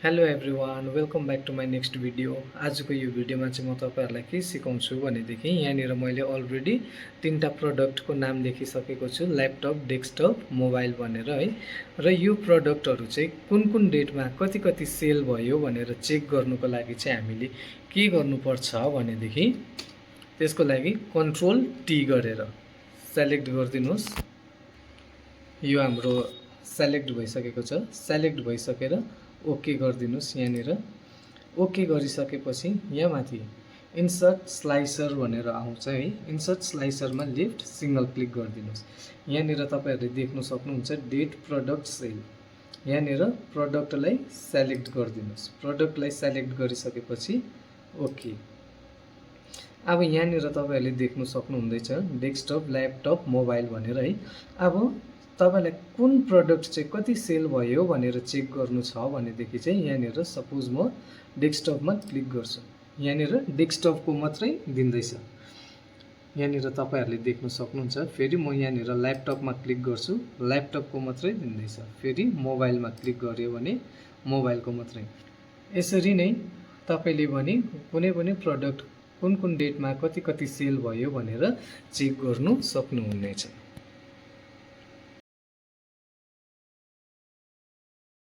Hello everyone, welcome back to my next video. आजको यो भिडियोमा चाहिँ म तपाईँहरूलाई के सिकाउँछु भनेदेखि यहाँनिर मैले अलरेडी तीनटा प्रडक्टको नाम लेखिसकेको छु, ल्यापटप, डेस्कटप, मोबाइल भनेर है। र यो प्रडक्टहरू चाहिँ कुन कुन डेटमा कति कति सेल भयो भनेर चेक गर्नुको लागि चाहिँ हामीले के गर्नुपर्छ भनेदेखि त्यसको लागि कन्ट्रोल टी गरेर सेलेक्ट गरिदिनुहोस्। यो हाम्रो सेलेक्ट भइसकेको छ। सेलेक्ट भइसकेर ओके गरिदिनुहोस्। यहाँनिर ओके गरिसकेपछि यहाँ माथि इन्सर्ट स्लाइसर भनेर आउँछ है। इन्सर्ट स्लाइसरमा लेफ्ट सिङ्गल क्लिक गरिदिनुहोस्। यहाँनिर तपाईँहरूले देख्न सक्नुहुन्छ डेट प्रडक्ट सेल। यहाँनिर प्रडक्टलाई सेलेक्ट गरिदिनुहोस्। प्रडक्टलाई सेलेक्ट गरिसकेपछि ओके। अब यहाँनिर तपाईँहरूले देख्न सक्नुहुँदैछ डेस्कटप, ल्यापटप, मोबाइल भनेर है। अब तपाईलाई कुन प्रडक्ट चाहिँ कति सेल भयो भनेर चेक गर्नु छ भनेदेखि चाहिँ यहाँनिर सपोज म डेस्कटपमा क्लिक गर्छु। यहाँनिर डेस्कटपको मात्रै दिँदैछ। यहाँनिर तपाईँहरूले देख्न सक्नुहुन्छ। फेरि म यहाँनिर ल्यापटपमा क्लिक गर्छु, ल्यापटपको मात्रै दिँदैछ। फेरि मोबाइलमा क्लिक गर्यो भने मोबाइलको मात्रै। यसरी नै तपाईँले भने कुनै पनि प्रडक्ट कुन कुन डेटमा कति कति सेल भयो भनेर चेक गर्नु सक्नुहुनेछ।